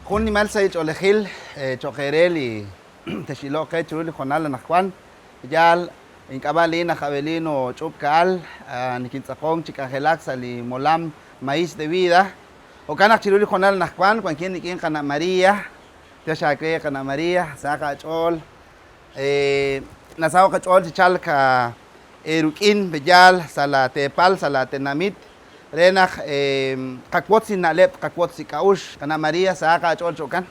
Jun nimal sahil ch'oolejil cho'q eere li tex'iloq qe chiru li hoonal anaqwan. Yaal, ink'ab'a' liin aj Abelino Ch'ub' Ka'al, nikintz'aqonk chi k'anjelak sa' li molam Maíz de Vida. Jo'kan naq chiru li hoonal anaqwan wankin rik'in qana' María. Tiox aawe qana' María, sahaq aach'ool. Nasaho' qach'ool chi chalk eeruk'in, pe'yaal, sa' laa teepal, sa' laa tenamit, re naq tqawotz li na'leb', tqawotz li k'a'uxl. Qana' María, sahaq aach'ool chi jo'kan.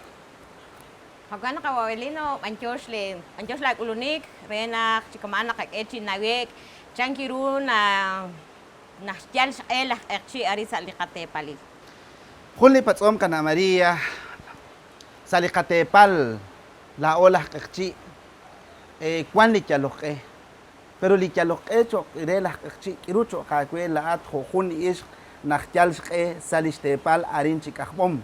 Jo'kan naq qawa' Abelino, b'antiox li, b'antiox laa k'ulunik re naq chi kama'an naqak'e chi nawe'k chan ru na, naxyal xq'e laj q'eqchi' arin sa' li qateepalil. Jun li patz'om qana' María, sa' li qateepal laa'o laj q'eqchi' wan li yalok q'e. Pero li yalok q'e cho'q re laj q'eqchi' k'iru cho'q aawe laa'at jo' jun li ixq naq yal xq'e sa' li xteepal arin chi K'ajb'om.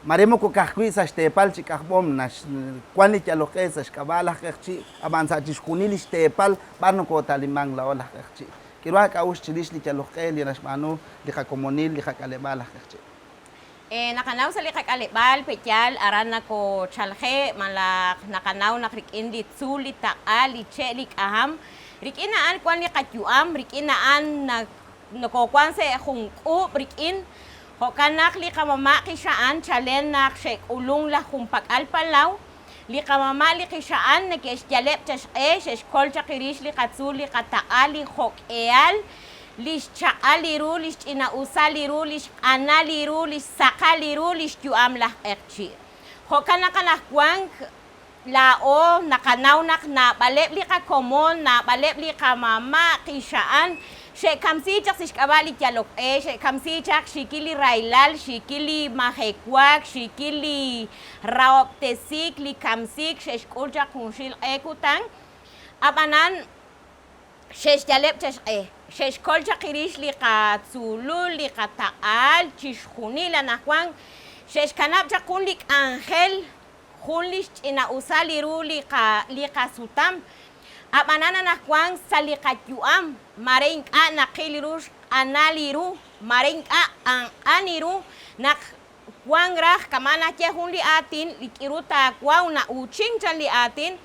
Mare moko ka'ajwi' sa' xteepal chi K'ajb'om nax wan li yalok q'e sa' xk'ab'a' laj q'eqchi', ab'an sa' chixjunil li xteepal b'ar nokootalinmank laa'o laj q'eqchi'. K'iru aak'a'uxl chirix li yalok q'e li naxb'aanu li qakomonil li qak'aleb'aal laj q'eqchi'? Naqanaw sa' li qak'aleb'aal pe'yaal aran nakochalje' malaj naqanaw naq rik'in li tzuul, li taq'a, li che', li k'aham, rik'in a'an wan li qayu'am, rik'in a'an nokowan sa' jun k'uub' rik'in, jo'kan naq li qamama' qixa'an chalen naq xe'k'ulunk laj junpak'al palaw, li qamama' li qixa'an neke'xyaleb' chaq xq'e, xe'xkol chaq rix li qatzuul, li qataq'a, li jo'k'ehal li xchaq'al li ru, li xch'ina'usal li ru, li xq'anal li ru, li xsaqal li ru, li xyu'am laj q'eqchi'. Jo'kan naq anaqwank laa'o naqanaw naq naab'aleb' li qakomon, naab'aleb' li qamama' qixa'an xe'kamsiik chaq sa' xk'ab'a' li yalok q'e, xe'kamsiik chaq xiikil li rahilal, xiikil li majewaak, xiikil li rahob'tesiik, li kamsiik xe'xk'ul chaq junxil q'e kutan. Ab'anan Xe'xyaleb' chaq xq'e, xe'xkol chaq rix li qatzuulul, li qataq'ahal, chixjunil anaqwan xe'xkanab' chaq jun li k'anjel, jun li xch'ina'usal li ru li li qasutam. Ab'anan anaqwan sa' li qayu'am mare ink'a' naqil ru xq'anal li ru, mare ink'a' q'anq'an li ru naq wank raj kama' naxye jun li aatin li k'iru taawaw na'uuchink chan li aatin,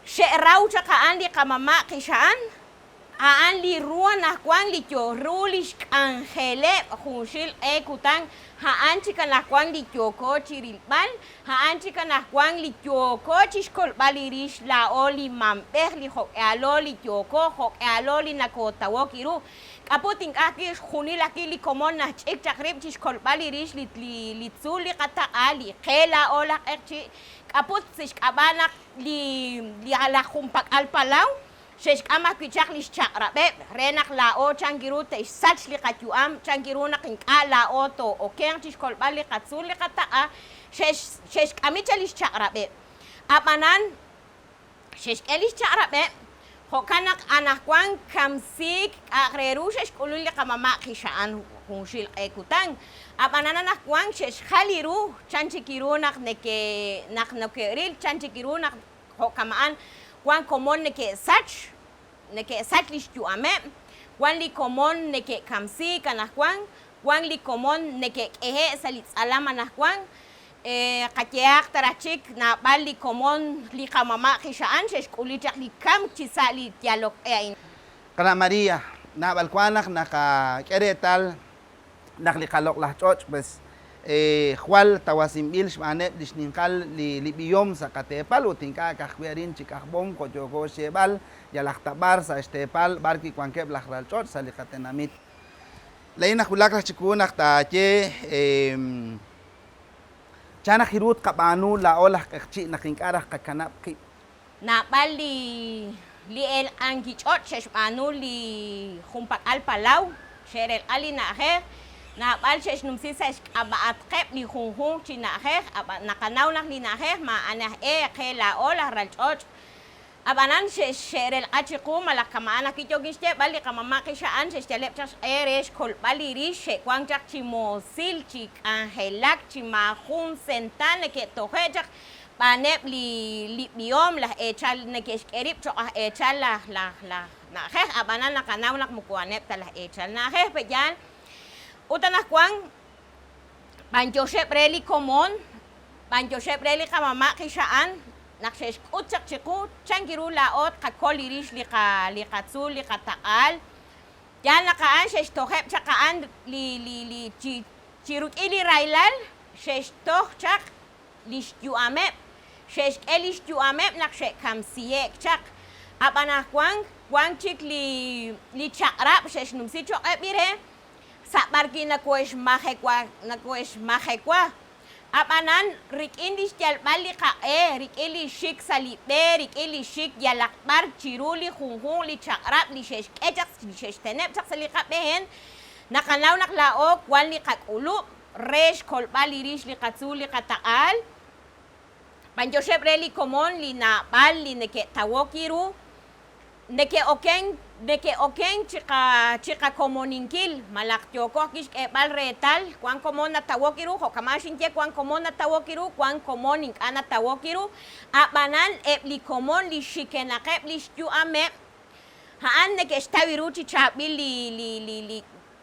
Xe'raw chaq a'an li qamama' qixa'an, a'an li ru anajwan li yo ru li xk'anjeleb' junxil q'e kutan, a'an chik anajwan li yooko chi rilb'al, a'an chik anajwan li yooko chi xkolb'al li rix laa'o li mamb'ej li jo'k'ihalo li yooko, jo'k'ihalo li nakootawok ru. K'aput ink'a' ajwi' xjunil ajwi' li komon naxch'ik chaq rib' chi xkolb'al li rix li li tzuul li qataq'a, li qe laa'o laj q'eqchi', K'aput sa' xk'ab'a' naq li laj junpak'al palaw xe'xk'am ajwi' chaq li xchaq'rab'eb' re naq laa'o chan ru te'xsach li qayu'am, chan ru naq ink'a' laa'o too'okenq chi xkolb'al li qatzuul li qataq'a, xe'xk'ami chaq li xchaq'rab'eb'. Ab'anan xe'xk'e li xchaq'rab'eb', jo'kan naq anaqwan kamsiik k'a'aq re ru xe'xk'ulul li qamama' qixa'an junxil q'e kutan. Ab'anan anaqwan xe'xjal li ru chan chik ru naq neke naq noke'ril chan chik ru naq jo'kama'an wan komon neke'sach neke'sach li xyu'ameb', wan li komon neke'kamsiik anaqwan, wan li komon neke'k'ehe' sa' li tz'alam anaqwan, Qayehaq ta raj chik naab'al li komon li qamama' qixa'an xe'xk'uli chaq li kamk chi sa' li yalok q'e a'in. Qana' María, naab'al wank naq naqak'e reetal naq li qaloq'laj ch'och' pues jwal tawasinb'il xb'aaneb' li xninqal li b'ihom sa' qateepal ut ink'a' ka'ajwi' arin chi K'ajb'om jo' yooko xyeeb'al yalaq ta b'ar sa' xteepal b'ar wi' wankeb' laj ralch'och' sa' li qatenamit. Laa'in nawulak raj chiwu naq taaye Chan raj ru tqab'aanu laa'o laj q'eqchi' naq ink'a' raj qakanab' qib'? Naab'al li li elq'anki ch'och' xe'xb'aanu li junpak'al palaw, xe'relq'a li na'ajej, naab'al xe'xnumsi sa' xk'ab'a'atqeb' li junjunq chi na'ajej, ab'an naqanaw naq li na'ajej maa'ani aj e qe laa'o laj ralch'och'. Ab'anan xe'relq'a chiqu malaj kama'an ajwi' yookin xyeeb'al, li qamama' qixa'an xe'xyaleb' chaq xq'e re xkolb'al li rix, xe'wank chaq chi moosil, chi k'anjelak, chi maajun senta neke'toje' chaq xb'aaneb' li li b'ihom, laj eechal neke'xk'e rib' cho'q aj eechal laj laj laj na'ajej, ab'anan naqanaw naq moko a'aneb' ta laj eechal na'ajej, pe'yaal? Ut anaqwan b'anyoxeb' re li komon. B'anyoxeb' re li qamama' qixa'an naq xe'xk'ut chaq chiqu chan ru laa'o tqakol li rix li qa li qatzuul li qataq'ahal. Yaal naq a'an xe'xtojeb' chaq a'an li li li chi chi ruk'in li rahilal xe'xtoj chaq li xyu'ameb', xe'xk'e li xyu'ameb' naq xe'kamsihe'k chaq. Ab'an anaqwan wank chik li li chaq'rab' xe'xnumsi cho'q eb' li re sa' b'arwi' nakohe'xmajewa nakohe'xmajewa. Ab'anan rik'in li xyalb'al li qaq'e, rik'in li xik sa' li b'e, rik'in li xik yalaq b'ar chiru li junjunq li chaq'rab' li xe'xk'e chaq, li xe'xteneb' chaq sa' li qab'een, naqanaw naq laa'o wank li qak'ulub' re xkolb'al li rix li qatzuul li qataq'ahal. B'anyoxeb' re li komon li naab'al li neke'tawok ru, neke'oken neke'oken chi qa chi qakomoninkil malaq yooko ajwi' xk'eeb'al reetal wan komon natawok ru, jo' kama'an xinye wan komon natawok ru, wan komon ink'a' natawok ru, a'b'anan eb' li komon li xikenaqeb' li xyu'ameb' a'an neke'xtaw ru chi chaab'il li li li li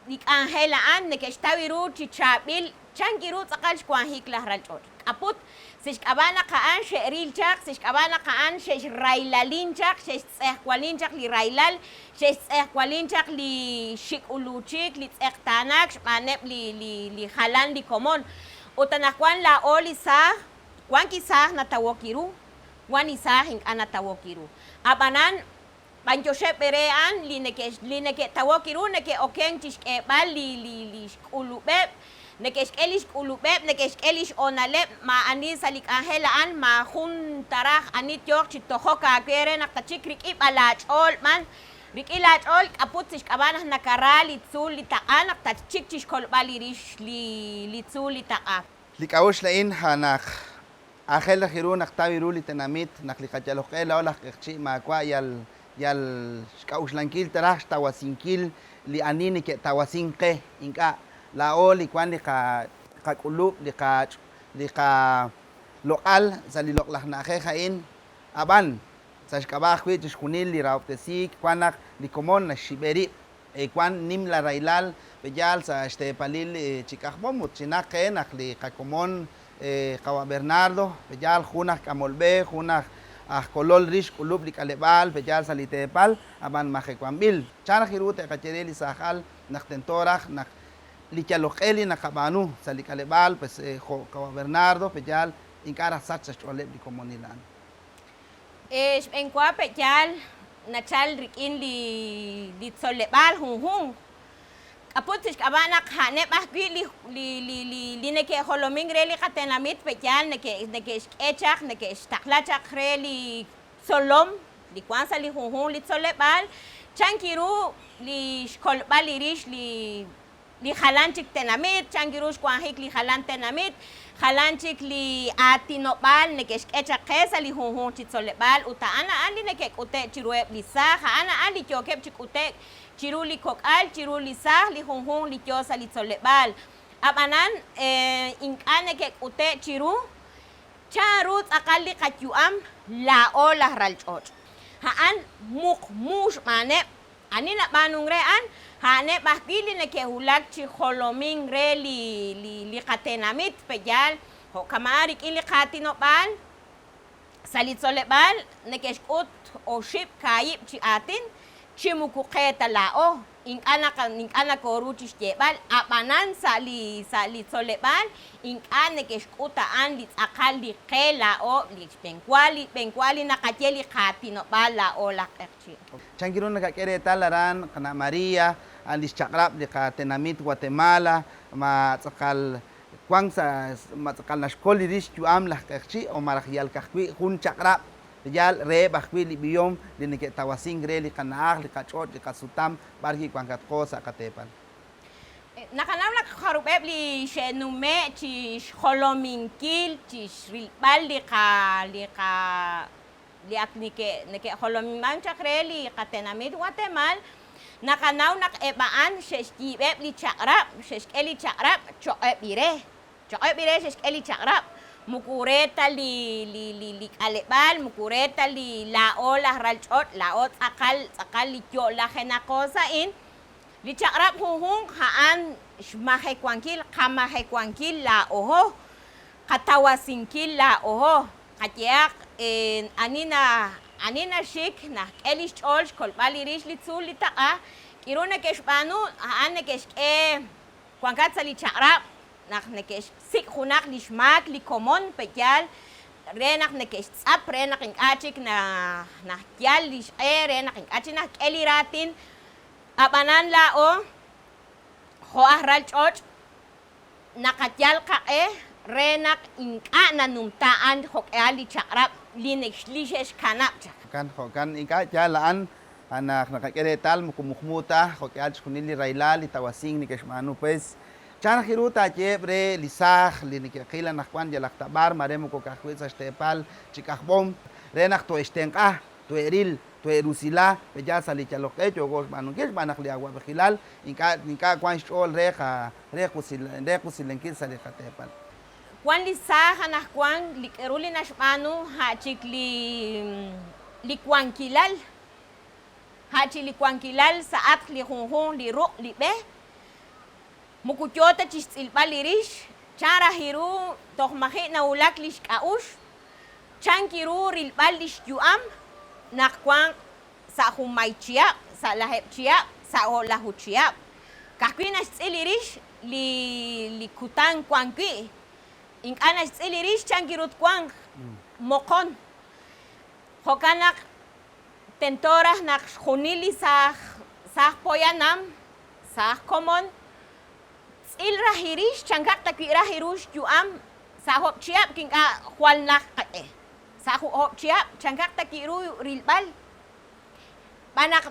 li k'anjel a'an neke'xtaw ru chi chaab'il chan ru tz'aqal xwanjik laj ralch'och'. K'aput, sa' xk'ab'a' naq a'an xe'ril chaq, sa' xk'ab'a' naq a'an xe'xraylalin chaq, xe'xtz'ejwalin chaq li rahilal, xe'xtz'ejwalin chaq li xik'uluchik, li tz'eqtaanaak xb'aaneb' li li li jalan li komon. Ut anaqwan laa'o li saaj, wan ki saaj natawok ru, wan li saaj ink'a' natawok ru. Ab'anan B'anyoxeb' re a'an li li neke'tawok ru, neke'okenk chi xk'eeb'al li li li xk'ulub'eb', neke'xk'e li xk'ulub'eb', neke'xk'e li xhoonaleb', maa'ani sa' li k'anjel a'an, maajun taraj ani yooq chi tojok aawe re naq tatxik rik'in b'an laach'ool b'an, rik'in laach'ool k'aput sa' xk'ab'a' naq nakara li tzuul li taq'a naq tatxik chi xkolb'al li rix li li tzuul li taq'a. Li k'a'uxl a'in a'an naq Aajel raj ru naq taw ru li tenamit naq li qayalok q'e laa'o laj q'eqchi' maawa' yal yal xk'a'uxlankil ta raj xtawasinkil li ani neke'tawasink qe, ink'a', laa'o li wan li qak'ulub' li qa li qaloq'al sa' li loq'laj na'ajej a'in, ab'an sa' xk'ab'a' ajwi' chixjunil li rahob'tesiik wan naq li komon naxxib'e rib'. Wan nimla rahilal b'eyaal sa' xteepalil chi k'ajb'om ut chinaq qe naq li qakomon qawa' Bernardo b'eyaal jun aj k'amol b'e, jun aj aj kolol rix xk'ulub' li k'aleb'aal b'eyaal sa' li teepal, ab'an majewanb'il. Chan raj ru te'qaye re li saaj al naq tento raj naq li yalok q'e li naqab'aanu sa' li k'aleb'aal pues jo' qawa' Bernardo b'eyaal ink'a' raj sach sa' xch'ooleb' li komonil a'an. Xb'eenwa pe'yaal nachal rik'in li li tzoleb'aal junjunq. K'aput sa' xk'ab'a' naq a'aneb' ajwi' li li li li li neke'jolomink re li qatenamit pe'yaal neke' neke'xk'e chaq neke'xtaqla chaq re li tzolom li wank sa' li junjunq li tzoleb'aal chan ru li xkolb'al li rix li li jalan chik tenamit, chan ru xwanjik li jalan tenamit, jalan chik li aatinob'aal neke'xk'e chaq qe sa' li junjunq chi tzoleb'aal ut a'an a'an li neke'k'ute' chiruheb' li saaj, a'an a'an li yookeb' chi k'ute'k chiru li kok'al, chiru li saaj, li junjunq li yoo sa' li tzoleb'aal. Ab'anan ink'a' neke'k'ute' chiru chan ru tz'aqal li qayu'am laa'o laj ralch'och'. A'an muqmu xb'aaneb' Ani nab'aanunk re a'an? A'aneb' ajwi' li neke'wulak chi jolomink re li li qatenamit, pe'yaal? Jo' kama'an rik'in li qaatinob'aal, sa' li tzoleb'aal neke'xk'ut oxib' kaahib' chi aatin, chi moko qe ta laa'o, ink'a' naqa ink'a' nakooru chi xyeeb'al, a'b'anan sa' li sa' li tzoleb'aal ink'a' neke'xk'ut a'an li tz'aqal li qe laa'o, li xb'eenwa li b'eenwa li naqaye li qaatinob'aal laa'o laj q'eqchi'. Chan ru nakak'e reetal aran qana' María, a'an li xchaq'rab' li qatenamit Guatemala, ma tz'aqal wank sa' ma tz'aqal naxkol li rix xyu'am laj q'eqchi' o malaj yal ka'ajwi' jun chaq'rab' yaal reheb' ajwi' li b'ihom li neke'tawasink re li qana'aj, li qach'och', li qasutam b'ar wi' wankatqo sa' qateepal. Naqanaw naq jarub'eb' li xe'nume' chi xjolominkil, chi xrilb'al li qa li qa li ak neke'jolomimank chaq re li qatenamit Watemaal, naqanaw naq eb' a'an xe'xyiib'eb' li chaq'rab', xe'xk'e li chaq'rab' cho'qeb' li re. Cho'qeb' li re xe'xk'e li chaq'rab', moko re ta li li li li k'aleb'aal, moko re ta li laa'o laj ralch'och', laa'o tz'aqal tz'aqal li yo'lajenaqo sa'in. Li chaq'rab' junjunq a'an xmajewankil, qamajewankil laa'oho. qatawasinkil laa'oho. Qayehaq, ani na ani naxik najk'e li xch'ool xkolb'al li rix li tzuul li taq'a, k'iru neke'xb'aanu, a'an neke'xk'e wankat sa' li chaq'rab' naq neke'xsik' junaq li xmaak li komon pe'yaal re naq neke'xtz'ap re naq ink'a' chik najyal li xq'e, re naq ink'a' chik najk'e li raatin. Ab'anan laa'o jo' aj ral ch'och' naqayal qaq'e re naq ink'a' nanumta a'an jo'k'ihal li chaq'rab' li li xe'xkanab' chaq. Jo'kan, jo'kan, ink'a' yaal a'an, a'an naq naqak'e reetal moko muqmu ta jo'k'ihal chixjunil li rahilal, li tawasink neke'xb'aanu. Pues, chan raj ru taayeheb' re li saaj li neke'qil anaqwan yalaq ta b'ar, maare moko ka'ajwi' sa' xteepal chi k'ajb'om, re naq tohe'xtenq'a, tohe'ril, tohe'rusila, pe yaal sa' li yalok q'e yooko xb'aanunkil xb'aan naq li awa'b'ejilal ink'a' ink'a' wan xch'ool re qa re qusil re qusilenkil sa' li qateepal. Wan li saaj anaqwan li k'a'ru li naxb'aanu a' chik li li wankilal, a' chik li wankilal sa'atq li junjunq li ruq' li b'e, moko yoo ta chixtz'ilb'al li rix, chan raj ru toj maji' nawulak lix k'a'uxl, chan kiru rilb'al lix yu'am naq wanq sa' junmay chihab', sa' lajeeb' chihab', sa' o'laju chihab'. Ka'ajwi' naxtz'il li rix li li kutan wan wi'. Ink'a' naxtz'il li rix chan ru twanq moqon. Jo'kan naq tento raj naq xjunil li saaj saaj poyanam, saaj komon, tz'il raj li rix chankaq ta wi' raj ru xyu'am sa' job' chihab' ink'a' jwal najt qak'e. Sa' job' chihab' chankaq ta wi' ru rilb'al. Xb'aan naq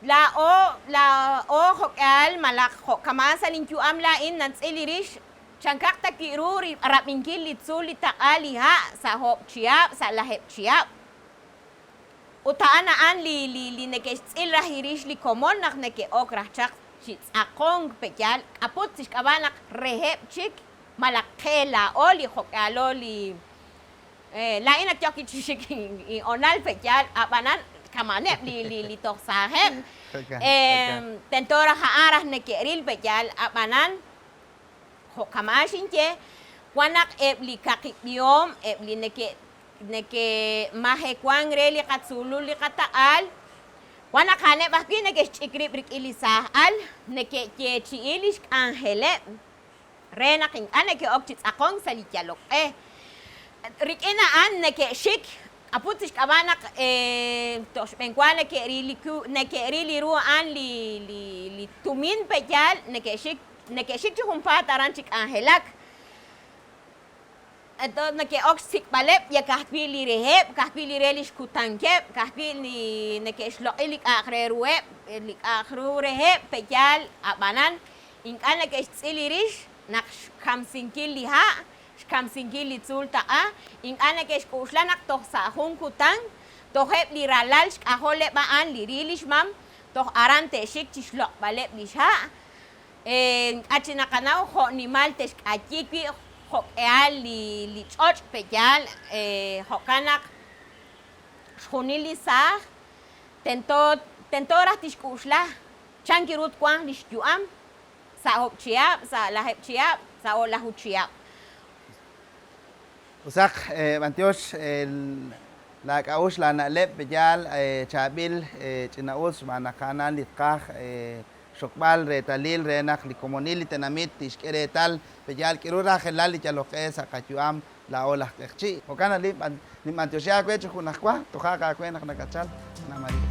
laa'o, laa'o jo'k'ihal malaj jo' kama'an sa' linyu'am laa'in nantz'il li rix, chankaq ta wi' ru rab'inkil li tzuul li taq'a li ha' sa' job' chihab', sa' lajeeb' chihab'. Ut a'an a'an li li li neke'xtz'il raj li rix li komon naq neke'ok raj chaq chi tz'aqonk pe'yaal k'aput sa' xk'ab'a' naq reheb' chik malaj qe laa'o li jo'k'ihalo li Laa'in ak yookin chi xik inhoonal pe'yaal, a'b'anan kama'aneb' li toj saajeb', tento raj a'an raj neke'ril pe'yaal, a'b'anan jo' kama'an xinye, wan naq eb' li kaqi b'ihom, eb' li neke'majewank re li qatzuulul li qataq'aal, wan naq a'aneb' ajwi' neke'xch'ik rib' rik'in li saaj al, neke'yeechi'i lix k'anjeleb'. re naq ink'a' neke'ok chi tz'aqonk sa' li yalok q'e. Rik'in a'an neke'xik, aput sa' xk'ab'a' naq toj xb'eenwa neke'ril li neke'ril li ru a'an li li li tumin pe'yaal neke'xik neke'xik chi junpaat aran chi k'anjelak. Entonces neke'ok xsik'b'aleb' ya ka'ajwi' li reheb', ka'ajwi' li re li xkutankeb', ka'ajwi' li neke'xloq'i li k'a'aq re ruheb', li k'a'aq ru reheb' pe'yaal, a'b'anan ink'a' neke'xtz'il li rix naq xkamsinkil li ha', xkamsinkil li tzuul taq'a, ink'a' neke'xk'oxla naq toj sa' jun kutan, tojeb' li ralal xk'ajoleb' a'an li ri li xmam, toj aran te'xik chi xloq'b'aleb' li xha'. Ink'a' chik naqanaw jo' nimal te'xk'ayi wi' jo'k'ihal li ch'och' pe'yaal, jo'kan naq xjunil li saaj tento tento raj tixk'uxla chan ru twanq li xyu'am sa' oob' chihab', sa' lajeeb' chihab', sa' o'laju chihab'. Usaq, b'antiox laak'a'uxl laana'leb' pe'yaal chaab'il ch'ina'us xb'aan naq a'an li tqaj xokb'al reetalil re naq li komonil li tenamit tixk'e reetal pe'yaal k'aru raajelal li yalok q'e sa' qayu'am laa'o laj q'eqchi'. Jo'kan naq ninb'antioxi aawe chi junajwa, toja' aawe naq nakatchalk, Ana María.